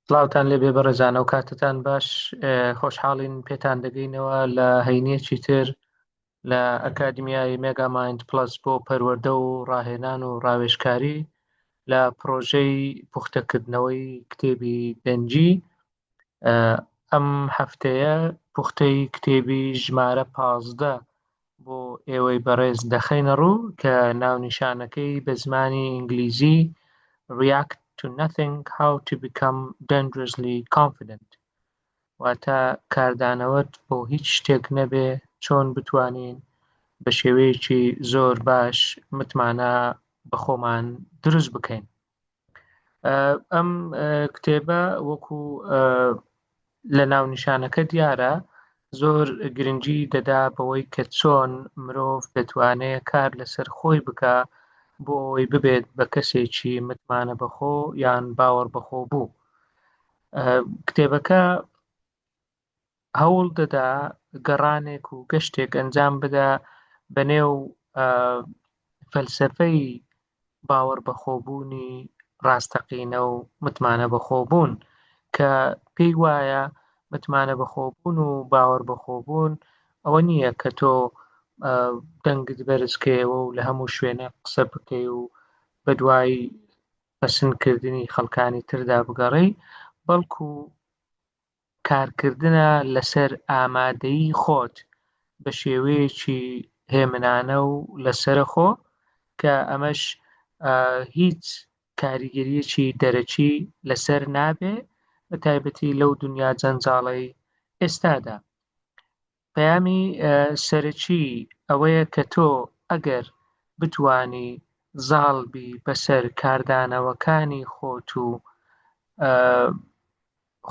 سڵاوتان لێبێ بەڕێزان ئەو کاتتان باش خۆشحاڵین پێتان دەگەینەوە لە هەینیەکی تر لە ئەکادمیای مێگا مایند پڵەس بۆ پەروەردە و ڕاهێنان و ڕاوێژکاری لە پڕۆژەی پوختەکردنەوەی کتێبی دەنگی ئەم هەفتەیە پوختەی کتێبی ژمارە 15 بۆ ئێوەی بەڕێز دەخەینە ڕوو کە ناونیشانەکەی بە زمانی ئینگلیزی React to Nothing How to Become Dangerously Confident واتە کاردانەوەت بۆ هیچ شتێک نەبێ چۆن بتوانین بە شێوەیەکی زۆر باش متمانە بە خۆمان دروست بکەین. ئەم کتێبە وەکو لە ناونیشانەکە دیارە زۆر گرنگی دەدا بەوەی کە چۆن مرۆڤ دەتوانێت کار لەسەر خۆی بکا بۆ ئەوەی ببێت بە کەسێکی متمانە بەخۆ یان باوەڕ بەخۆ بوو. کتێبەکە هەوڵ دەدا گەڕانێک و گەشتێک ئەنجام بدا بە نێو فەلسەفەی باوەڕ بەخۆبوونی ڕاستەقینە و متمانە بەخۆبوون کە پێی وایە متمانە بەخۆبوون و باوەڕ بەخۆبوون ئەوە نییە کە تۆ دەنگت بەرزکەیەوە و لە هەموو شوێنێک قسە بکەی و بەدوای پەسندکردنی خەڵکانی تردا بگەڕێی بەڵکو کارکردنە لەسەر ئامادەیی خۆت بە شێوەیەکی هێمنانە و لەسەرەخۆ کە ئەمەش هیچ کاریگەریەکی دەرەکی لەسەر نابێ بە تایبەتی لەو دنیا جەنجاڵەی ئێستادا. پەیامی سەرەکی ئەوەیە کە تۆ ئەگەر بتوانی زاڵ بی بەسەر کاردانەوەکانی خۆت و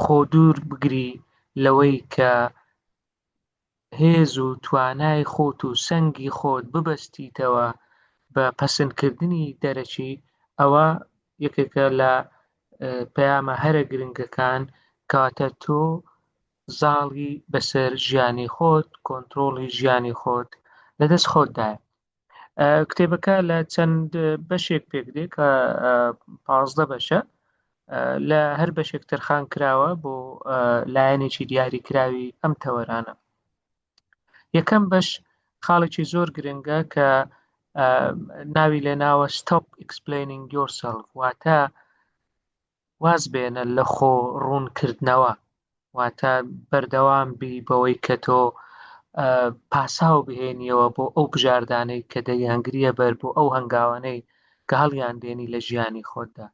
خۆ دوور بگری لەوەی کە هێز و توانای خۆت و سەنگی خۆت ببەستیتەوە بە پەسندکردنی دەرەکی ئەوە یەکێکە لە پەیامە هەرە گرنگەکان کەواتە تۆ زاڵی بەسەر ژیانی خۆت، کۆنترۆڵی ژیانی خۆت لەدەست خۆتدایە. کتێبەکە لە چەند بەشێک پێک دێ کە 15 بەشە لە هەر بەشێک تەرخان کراوە بۆ لایەنێکی دیاریکراوی ئەم تەوەرانە. یەکەم بەش خاڵێکی زۆر گرنگە کە ناوی لێناوە Stop Explaining Yourself واتە واز بێنە لە خۆ ڕوون کردنەوە واتە بەردەوام بی بەوەی کە تۆ پاساو بهێنیەوە بۆ ئەو بژاردانەی کە دەیانگریە بەر بۆ ئەو هەنگاوانەی کە هەڵیان دێنی لە ژیانی خۆتدا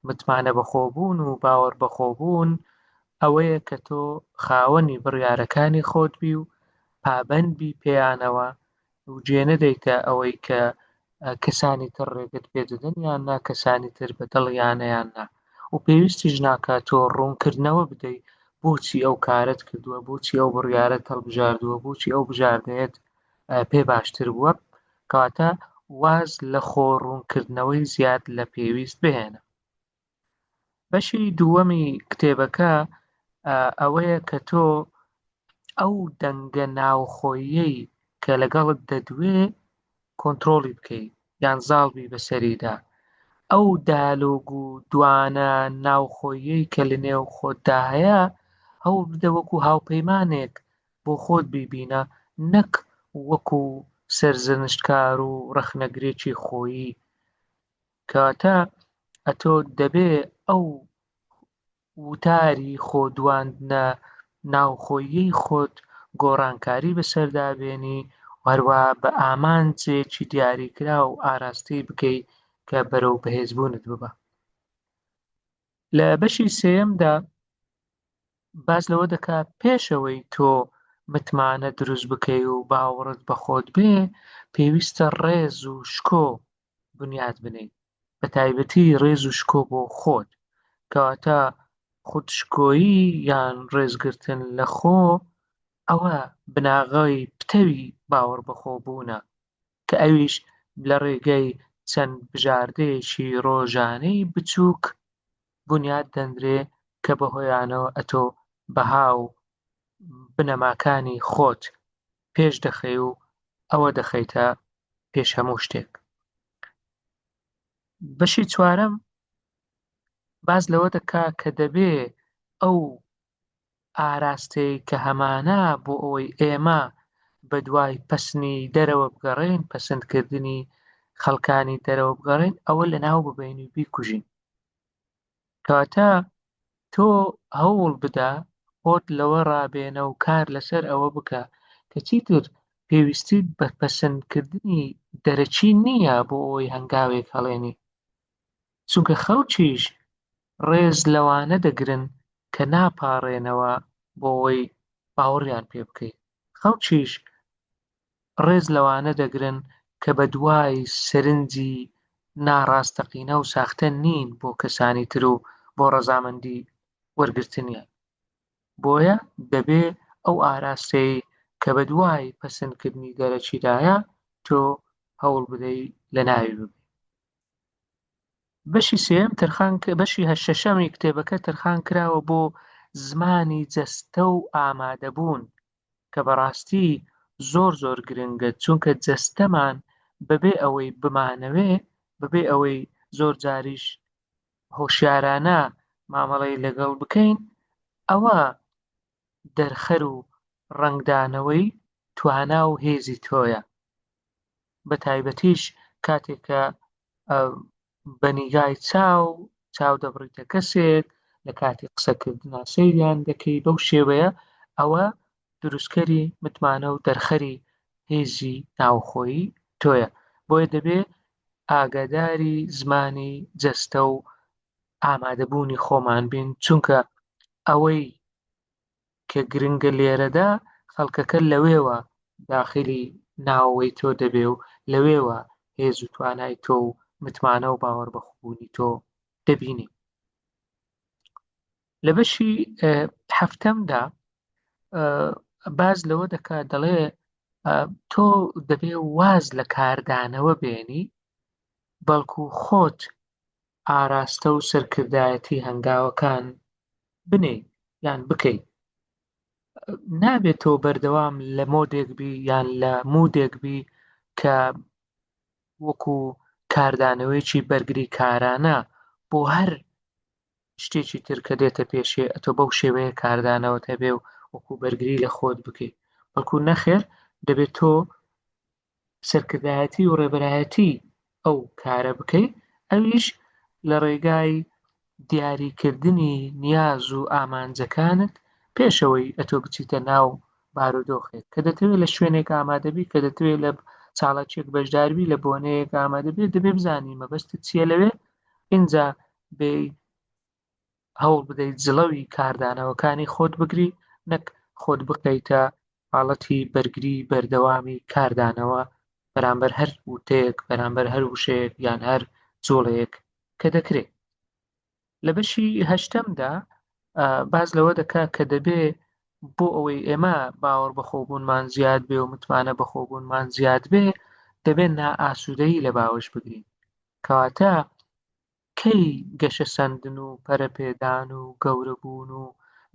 متمانە بەخۆبوون و باوەڕ بەخۆبوون ئەوەیە کە تۆ خاوەنی بڕیارەکانی خۆت بی و پابەند بی پێیانەوە و جێ نەدەیتە ئەوەی کە کەسانی تر ڕێگەت پێ دەدەن یان نا، کەسانی تر بە دڵیانە یان نا و پێویستیش ناکات تۆ ڕوونکردنەوە بدەی بۆچی ئەو کارەت کردووە، بۆچی ئەو بڕیارەت هەڵبژاردووە، بۆچی ئەو بژاردەیەت پێ باشتر بووە، کەواتە واز لە خۆ ڕوونکردنەوەی زیاد لە پێویست بهێنە. بەشی دووەمی کتێبەکە ئەوەیە کە تۆ ئەو دەنگە ناوخۆییەی کە لەگەڵت دەدوێ کۆنترۆڵی بکەی یان زاڵ بی بەسەریدا ئەو دالۆگ و دوانە ناوخۆییەی کە لە نێو خۆتدا هەیە هەوڵ بدە وەکو هاوپەیمانێک بۆ خۆت بیبینە نەک وەکو سەرزەنشتکار و ڕەخنەگرێکی خۆیی کەواتە ئەتۆ دەبێ ئەو وتاری خۆدواندنە ناوخۆییەی خۆت گۆڕانکاری بەسەردا بێنی و هەروەها بە ئامانجێکی دیاریکراو ئاراستەی بکەی کە بەرەو بەهێزبوونت ببا. لە بەشی سێیەمدا باس لەوە دەکات پێشەوەی تۆ متمانە دروست بکەی و باوەڕت بە خۆت بێ پێویستە ڕێز و شکۆ بنیات بنێی بە تایبەتی ڕێز و شکۆ بۆ خۆت کەواتە خودشکۆیی یان ڕێزگرتن لە خۆ ئەوە بناغەی پتەوی باوەڕ بەخۆبوونە کە ئەویش لە ڕێگەی چەند بژاردەیەکی ڕۆژانەی بچووک بنیات دەنرێ کە بەهۆیانەوە ئەتۆ بەها و بنەماکانی خۆت پێش دەخەی و ئەوە دەخەیتە پێش هەموو شتێک. بەشی چوارەم. باس لەوە دەکا کە دەبێ ئەو ئاراستەیەی کە هەمانە بۆ ئەوەی ئێمە بەدوای پەسنی دەرەوە بگەڕێین، پەسندکردنی خەڵکانی دەرەوە بگەڕێین، ئەوە لەناو ببەین و بیکوژین. کەواتە تۆ هەوڵ بدە خۆت لەوە ڕابێنە و کار لەسەر ئەوە بکە کە چیتر پێویستیت بە پەسندکردنی دەرەکی نییە بۆ ئەوەی هەنگاوێک هەڵێنی. چونکە خەڵکیش ڕێز لەوانە دەگرن کە ناپاڕێنەوە بۆ ئەوەی باوەڕیان پێ بکەیت، خەڵکیش ڕێز لەوانە دەگرن کە بەدوای سەرنجی ناڕاستەقینە و ساختە نین بۆ کەسانی تر و بۆ ڕەزامەندی وەرگرتنیان. بۆیە دەبێ ئەو ئاراستەیەی کە بەدوای پەسندکردنی دەرەکیدایە تۆ هەوڵ بدەی لەناوی ببەی. بەشی سێیەم تەرخان بەشی شەشەمی کتێبەکە تەرخان کراوە بۆ زمانی جەستە و ئامادەبوون کە بەڕاستی زۆر زۆر گرنگە چونکە جەستەمان بەبێ ئەوەی بمانەوێ بەبێ ئەوەی زۆر جاریش هۆشیارانە مامەڵەی لەگەڵ بکەین ئەوە دەرخەر و ڕەنگدانەوەی توانا و هێزی تۆیە بە تایبەتیش کاتێک کە بە نیگای چاو چاو دەبڕیتە کەسێک لە کاتی قسەکردنا سەیریان دەکەی بەو شێوەیە ئەوە دروستکەری متمانە و دەرخەری هێزی ناوخۆیی تۆیە بۆیە دەبێ ئاگاداری زمانی جەستە و ئامادەبوونی خۆمان بین چونکە ئەوەی کە گرنگە لێرەدا خەڵکەکە لەوێوە داخلی ناوەوەی تۆ دەبێ و لەوێوە هێز و توانای تۆ و متمانە و باوەڕ بەخۆبوونی تۆ دەبینی. لە بەشی هەفتەمدا باز لەوە دەکات دەڵێ تۆ دەبێ واز لە کاردانەوە بێنی بەڵکو خۆت ئاراستە و سەرکردایەتی هەنگاوەکان بنێی یان بکەی نابێت تۆ بەردەوام لە مۆدێک بی یان لە مودێک بی کە وەکو کاردانەوەیەکی بەرگری کارانە بۆ هەر شتێکی تر کە دێتە پێشێ ئەتۆ بەو شێوەیە کاردانەوەت هەبێ و وەکو بەرگری لە خۆت بکەیت بەڵکو نەخێر دەبێت تۆ سەرکردایەتی و ڕێبەرایەتی ئەو کارە بکەی ئەویش لە ڕێگای دیاریکردنی نیاز و ئامانجەکانت پێشەوەی ئەتۆ بچیتە ناو بارودۆخێک کە دەتەوێت لە شوێنێک ئامادەبی کە دەتەوێت لە چاڵاکیەک بەشداربی لە بۆنەیەک ئامادەبێت دەبێ بزانی مەبەستت چییە لەوێ ئینجا بێی هەوڵ بدەیت جڵەوی کاردانەوەکانی خۆت بگری نەک خۆت بخەیتە حاڵەتی بەرگری بەردەوامی کاردانەوە بەرامبەر هەر وتەیەک بەرامبەر هەر وشەیەک یان هەر جوڵەیەک کە دەکرێت لە بەشی هەشتەمدا باز لەوە دەکا کە دەبێ بۆ ئەوەی ئێمە باوەڕ بەخۆبوونمان زیاد بێ و متمانە بەخۆبوونمان زیاد بێ دەبێت نائاسوودەیی لە باوەش بگرین کەواتە کەی گەشەسەندن و پەرەپێدان و گەورەبوون و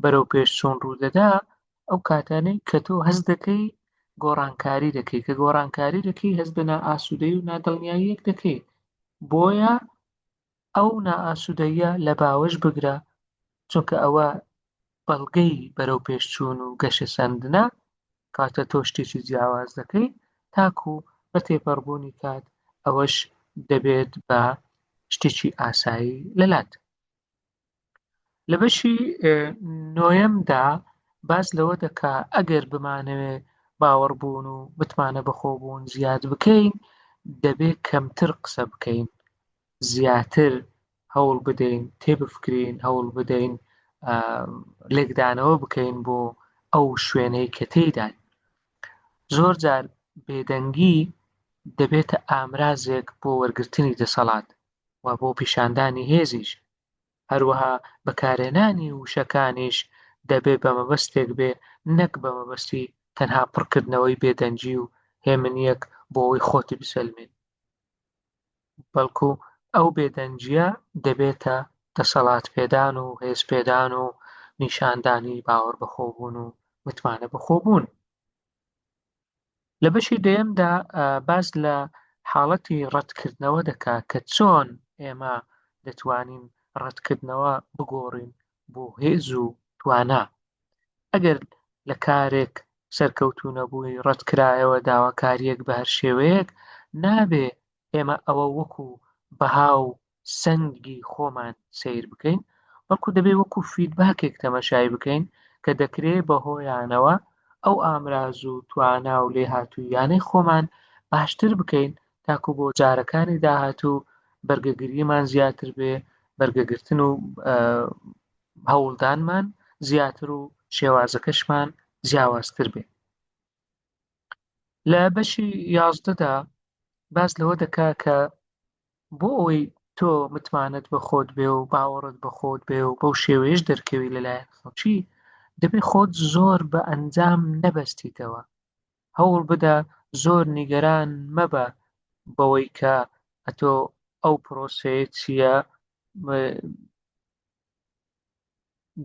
بەرەوپێشچوون ڕوودەدا، ئەو کاتانەی کە تۆ هەست دەکەی گۆڕانکاری دەکەی، کە گۆڕانکاری دەکەی هەست بە نائاسوودەیی و نادڵنیاییەک دەکەی، بۆیە ئەو نائاسوودەییە لە باوەش بگرە، چونکە ئەوە بەڵگەی بەرەوپێشچوون و گەشەسەندنە، کاتە تۆ شتێکی جیاواز دەکەی تاکو بە تێپەڕبوونی کات ئەوەش دەبێت بە شتێکی ئاسایی لەلات. لە بەشی نۆیەمدا باس لەوە دەکا ئەگەر بمانەوێ باوەڕبوون و متمانە بەخۆبوون زیاد بکەین دەبێت کەمتر قسە بکەین زیاتر هەوڵ بدەین تێبفکرین هەوڵ بدەین لێکدانەوە بکەین بۆ ئەو شوێنەی کە تێیداین زۆر جار بێدەنگی دەبێتە ئامرازێک بۆ وەرگرتنی دەسەڵات و بۆ پیشاندانی هێزیش هەروەها بەکارهێنانی وشەکانیش دەبێ بە مەبەستێک بێ نەک بە مەبەستی تەنها پڕکردنەوەی بێدەنگی و هێمنیەک بۆ ئەوەی خۆتی بسەلمێنی بەڵکو ئەو بێدەنگییە دەبێتە دەسەڵاتپێدان و هێزپێدان و نیشاندانی باوەڕبەخۆبوون و متمانە بەخۆبوون. لە بەشی دەیەمدا باس لە حاڵەتی ڕەتکردنەوە دەکات کە چۆن ئێمە دەتوانین ڕەتکردنەوە بگۆڕین بۆ هێز و توانا. ئەگەر لە کارێک سەرکەوتوو نەبووی، ڕەتکرایەوە داواکارییەک بە هەر شێوەیەک، نابێ ئێمە ئەوە وەکو بەها و سەنگی خۆمان سەیر بکەین، بەڵکو دەبێ وەکو فیدباکێک تەمەشای بکەین کە دەکرێ بەهۆیانەوە ئەو ئامراز و توانا و لێهاتووییانەی خۆمان باشتر بکەین تاکو بۆ جارەکانی داهاتوو بەرگەگریمان زیاتر بێ، بەرگەگرتن و هەوڵدانمان زیاتر و شێوازەکەشمان جیاوازتر بێ. لە بەشی یازدەدا باس لەوە دەکا کە بۆ ئەوەی تۆ متمانەت بە خۆت بێ و باوەڕت بە خۆت بێ و بەو شێوەیەش دەرکەوی لەلایەن خەڵکی، دەبێ خۆت زۆر بە ئەنجام نەبەستیتەوە. هەوڵ بدە زۆر نیگەران مەبە بەوەی کە ئەتۆ ئەو پرۆسەیە چییە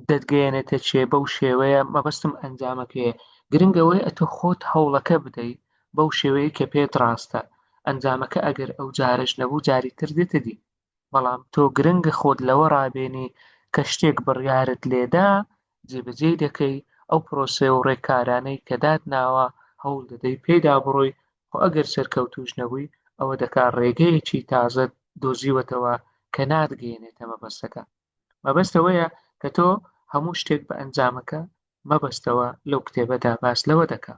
دەتگەیەنێتە چێ بەو شێوەیە مەبەستم ئەنجامەکەیە گرنگ ئەوەیە ئەتۆ خۆت هەوڵەکە بدەی بەو شێوەیە کە پێت ڕاستە ئەنجامەکە ئەگەر ئەو جارەش نەبوو جاری تر دێتە دی بەڵام تۆ گرنگە خۆت لەوە ڕابێنی کە شتێک بڕیارت لێدا جێبەجێی دەکەی ئەو پرۆسەیە و ڕێکارانەی کە داتناوە هەوڵ دەدەی پێیدا بڕۆی خۆ ئەگەر سەرکەوتووش نەبووی ئەوە دەکا ڕێگەیەکی تازەت دۆزیوەتەوە کە ناتگەیەنێتە مەبەستەکە مەبەست ئەوەیە کە تۆ هەموو شتێک بە ئەنجامەکە مەبەستەوە لەو کتێبەدا باس لەوە دەکا.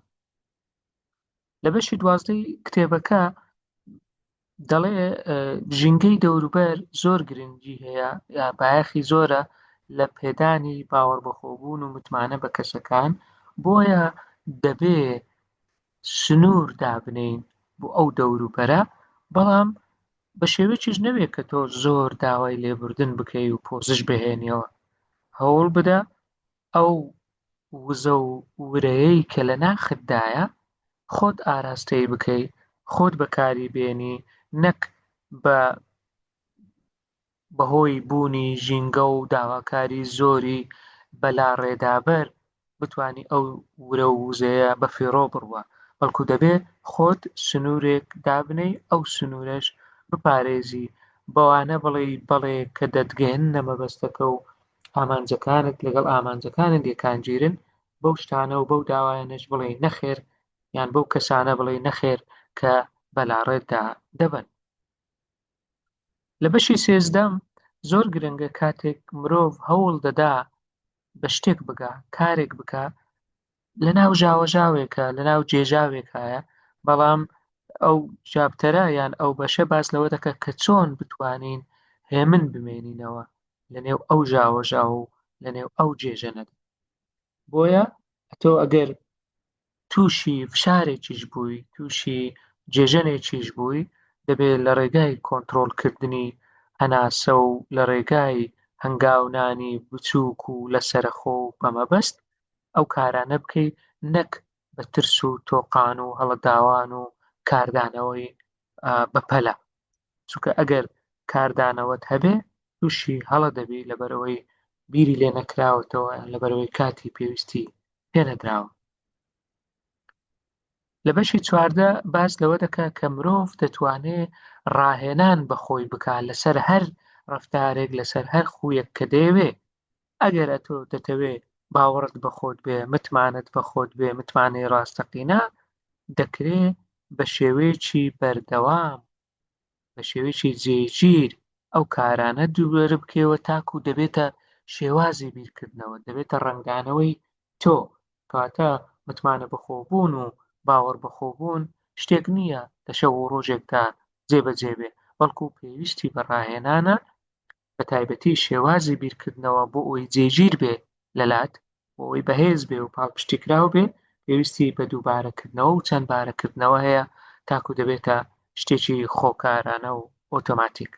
لە بەشی دوازدەی کتێبەکە دەڵێ ژینگەی دەوروبەر زۆر گرنگی هەیە یا بایەخی زۆرە لە پێدانی باوەڕبەخۆبوون و متمانە بە کەسەکان بۆیە دەبێ سنوور دابنێین بۆ ئەو دەوروبەرە بەڵام بە شێوەیەکیش نەبێت کە تۆ زۆر داوای لێبوردن بکەی و پۆزش بهێنیەوە هەوڵ بدە ئەو وزە و ورەیەی کە لە ناختدایە خۆت ئاراستەی بکەی خۆت بەکاری بێنی نەک بە بەهۆی بوونی ژینگە و داواکاری زۆری بەلاڕێدابەر بتوانی ئەو ورە و وزەیە بەفیڕۆ بڕوا، بەڵکو دەبێ خۆت سنوورێک دابنێی ئەو سنوورەش بپارێزی، بەوانە بڵێی بەڵێ کە دەتگەیەننە مەبەستەکە و ئامانجەکانت لەگەڵ ئامانجەکانت یەکانگیرن، بەو شتانە و بەو داوایانەش بڵێی نەخێر یان بەو کەسانە بڵێی نەخێر کە بەلاڕێتدا دەبەن. لە بەشی سێزدەم زۆر گرنگە کاتێک مرۆڤ هەوڵ دەدا بە شتێک بگا کارێک بکا لە ناو ژاوەژاوێکە لە ناو جێژاوێکایە بەڵام ئەو چاپتەرە یان ئەو بەشە باس لەوە دەکات کە چۆن بتوانین هێمن بمێنینەوە لە نێو ئەو ژاوەژاو و لە نێو ئەو جێژەنەدا بۆیە تۆ ئەگەر تووشی فشارێکیش بووی، تووشی جێژەنێکیش بووی، دەبێت لە ڕێگای کۆنترۆڵکردنی هەناسە و لە ڕێگای هەنگاونانی بچووک و لەسەرەخۆ و بە مەبەست ئەو کارانە بکەی نەک بە ترس و تۆقان و هەڵەداوان و کاردانەوەی بەپەلە چونکە ئەگەر کاردانەوەت هەبێ تووشی هەڵە دەبی لەبەرئەوەی بیری لێ نەکراوەتەوە یان لەبەرئەوەی کاتی پێویستی پێنەدراوە. لە بەشی 14 باس لەوە دەکا کە مرۆڤ دەتوانێ ڕاهێنان بە خۆی بکا لەسەر هەر ڕەفتارێک لەسەر هەر خوویەک کە دەیەوێ ئەگەر ئەتۆ دەتەوێ باوەڕت بە خۆت بێ متمانەت بە خۆت بێ متمانەی ڕاستەقینە دەکرێ بە شێوەیەکی بەردەوام بە شێوەیەکی جێگیر ئەو کارانە دووبارە بکەیەوە تاکو دەبێتە شێوازی بیرکردنەوە دەبێتە ڕەنگدانەوەی تۆ کەواتە متمانە بەخۆبوون و باوەڕ بەخۆبوون شتێک نییە لە شەو و ڕۆژێکدا جێبەجێ بێ بەڵکو پێویستی بە ڕاهێنانە بە تایبەتی شێوازی بیرکردنەوە بۆ ئەوەی جێگیر بێ لەلات بۆ ئەوەی بەهێز بێ و پاڵپشتیکراو بێ پێویستی بە دووبارەکردنەوە و چەند بارەکردنەوە هەیە تاکو دەبێتە شتێکی خۆکارانە و ئۆتۆماتیک.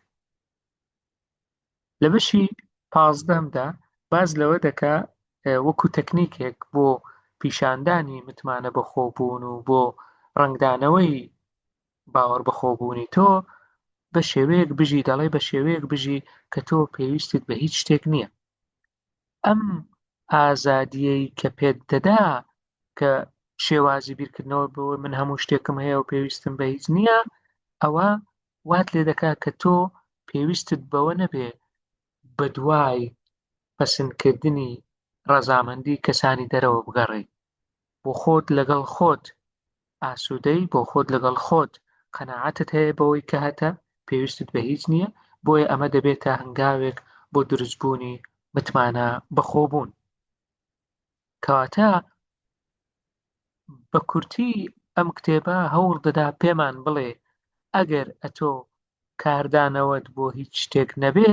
لە بەشی پازدەمدا باس لەوە دەکا وەکو تەکنیکێک بۆ پیشاندانی متمانە بەخۆبوون و بۆ ڕەنگدانەوەی باوەڕ بەخۆبوونی تۆ بە شێوەیەک بژی دەڵێ بە شێوەیەک بژی کە تۆ پێویستت بە هیچ شتێک نییە ئەم ئازادیەی کە پێت دەدا کە شێوازی بیرکردنەوە بۆ من هەموو شتێکم هەیە و پێویستم بە هیچ نییە ئەوە وات لێ دەکات کە تۆ پێویستت بەوە نەبێ. بەدوای پەسندکردنی ڕەزامەندی کەسانی دەرەوە بگەڕێی. بۆ خۆت لەگەڵ خۆت ئاسوودەی، بۆ خۆت لەگەڵ خۆت قەناعەتت هەیە بەوەی کە هەتە، پێویستت بە هیچ نییە، بۆیە ئەمە دەبێتە هەنگاوێک بۆ دروستبوونی متمانە بەخۆبوون. کەواتە بە کورتی ئەم کتێبە هەوڵ دەدا پێمان بڵێ ئەگەر ئەتۆ کاردانەوەت بۆ هیچ شتێک نەبێ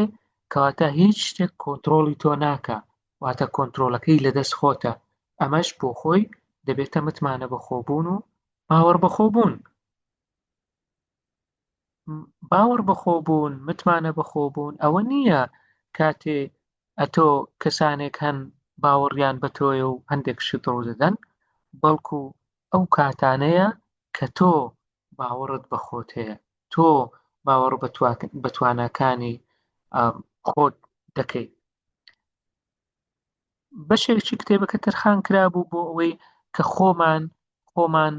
کەواتە هیچ شتێک کۆنترۆڵی تۆ ناکا واتە کۆنترۆڵەکەی لەدەست خۆتە ئەمەش بۆ خۆی دەبێتە متمانە بەخۆبوون و باوەڕ بەخۆبوون. باوەڕ بەخۆبوون متمانە بەخۆبوون ئەوە نییە کاتێ ئەتۆ کەسانێک هەن باوەڕیان بە تۆیە و هەندێک شت ڕوودەدەن بەڵکو ئەو کاتانەیە کە تۆ باوەڕت بە خۆت هەیە تۆ باوەڕ بە تواناکانی خۆت دەکەیت بەشێکی کتێبەکە تەرخان کرابوو بۆ ئەوەی کە خۆمان خۆمان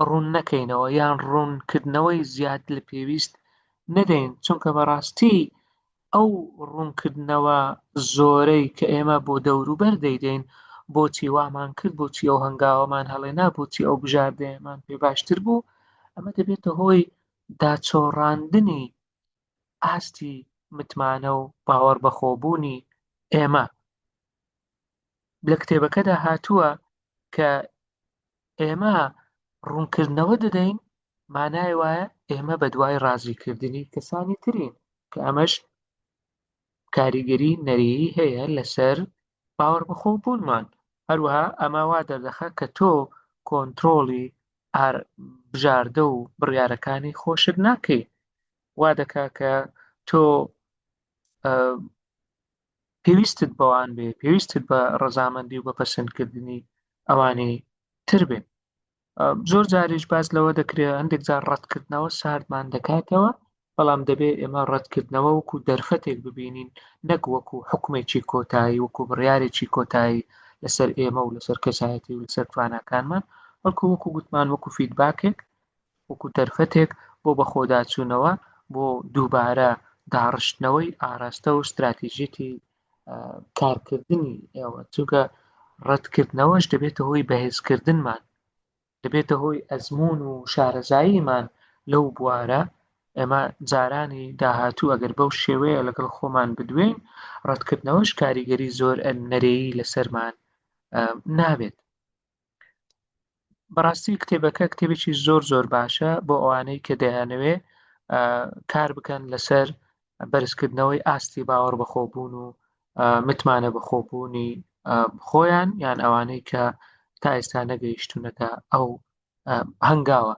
ڕوون نەکەینەوە یان ڕوونکردنەوەی زیاد لە پێویست نەدەین چونکە بەڕاستی ئەو ڕوونکردنەوە زۆرەی کە ئێمە بۆ دەوروبەر دەیدەین بۆچی وامان کرد بۆچی ئەو هەنگاوەمان هەڵێنا بۆچی ئەو بژاردەیەمان پێ باشتر بوو ئەمە دەبێتە هۆی داچۆڕاندنی ئاستی متمانە و باوەڕ بەخۆبوونی ئێمە. لە کتێبەکەدا هاتووە کە ئێمە ڕوونکردنەوە دەدەین مانای وایە ئێمە بە دوای ڕازیکردنی کەسانی ترین کە ئەمەش کاریگەری نەرێیی هەیە لەسەر باوەڕبەخۆبوونمان هەروەها ئەمە وا دەردەخە کە تۆ کۆنترۆڵی بژاردە و بڕیارەکانی خۆشت ناکەی وا دەکا کە تۆ پێویستت بەوان بێ پێویستت بە ڕەزامەندی و بە پەسەندکردنی ئەوانی تر بێ زۆر جاریش باس لەوە دەکرێت هەندێک جار ڕەتکردنەوە ساردمان دەکاتەوە بەڵام دەبێ ئێمە ڕەتکردنەوە وەکو دەرفەتێک ببینین نەک وەکو حکومێکی کۆتایی وەکو بڕیارێکی کۆتایی لەسەر ئێمە و لەسەر کەسایەتی و لەسەر تواناکانمان بەڵکو وەکو گوتمان وەکو فیدباکێک وەکو دەرفەتێک بۆ بەخۆداچوونەوە بۆ دووبارە داڕشتنەوەی ئاراستە و ستراتیژیەتی کارکردنی ئێوە چونکە ڕەتکردنەوەش دەبێتە هۆی بەهێزکردنمان دەبێتە هۆی ئەزمون و شارەزاییمان لەو بوارە ئێمە جارانی داهاتوو ئەگەر بەو شێوەیە لەگەڵ خۆمان بدوێین ڕەتکردنەوەش کاریگەری زۆر نەرێی لەسەرمان نابێت بەڕاستی کتێبەکە کتێبێکی زۆر زۆر باشە بۆ ئەوانەی کە دەیانەوێ کار بکەن لەسەر بەرزکردنەوەی ئاستی باوەڕ بەخۆبوون و متمانە بەخۆبوونی خۆیان یان ئەوانەی کە تا ئێستا نەگەیشتونەتە ئەو هەنگاوە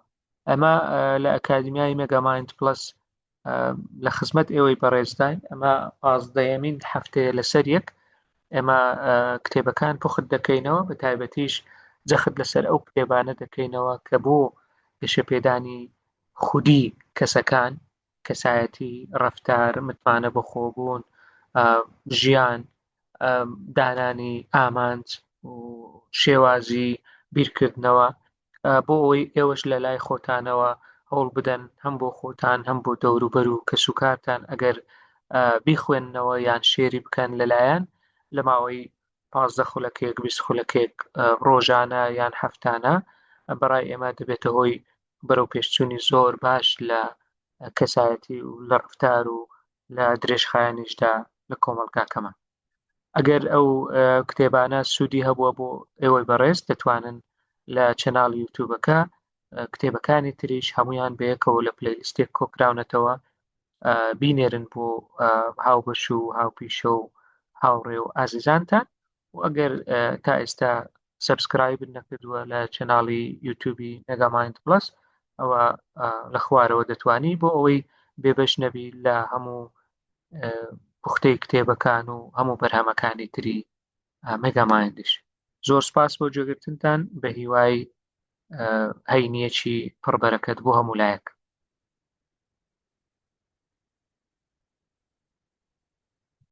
ئەمە لە ئەکادمیای مێگامایند پلس لە خزمەت ئێوەی بەڕێزداین ئەمە پازدەیەمین هەفتەیە لەسەر یەک ئێمە کتێبەکان پوخت دەکەینەوە بە تایبەتیش جەخت لەسەر ئەو کتێبانە دەکەینەوە کە بۆ گەشەپێدانی خودی کەسەکان کەسایەتی ڕەفتار متمانە بەخۆبوون ژیان دانانی ئامانج و شێوازی بیرکردنەوە بۆ ئەوەی ئێوەش لە لای خۆتانەوە هەوڵ بدەن هەم بۆ خۆتان هەم بۆ دەوروبەر و کەسوکارتان ئەگەر بیخوێننەوە یان شێری بکەن لەلایەن لە ماوەی 15 خولەکێک 20 خولەکێک ڕۆژانە یان هەفتانە بەڕای ئێمە دەبێتە هۆی بەرەو پێشچوونی زۆر باش لە کەسایەتی و لە ڕفتار و لە درێژخایەنیشدا لە کۆمەڵگاکەمان. ئەگەر ئەو کتێبانە سوودی هەبووە بۆ ئێوەی بەڕێز دەتوانن لە channel ی یوتیوبەکە کتێبەکانی تریش هەمویان بەیەکەوە لە playlist ێک کۆکراونەتەوە بینێرن بۆ هاوبەش و هاوپیشە و هاوڕێ و ئازیزانتان و ئەگەر تا ئێستا subscribe ت نەکردووە لە channel ی یوتیوبی مێگامایند پلس ئەوە لە خوارەوە دەتوانی بۆ ئەوەی بێبەش نەبی لە هەموو پوختەی کتێبەکان و هەموو بەرهەمەکانی تری مێگامایندیش زۆر سپاس بۆ گوێگرتنتان بە هیوای هەینیەکی پڕبەرەکەت بۆ هەموو لایەک.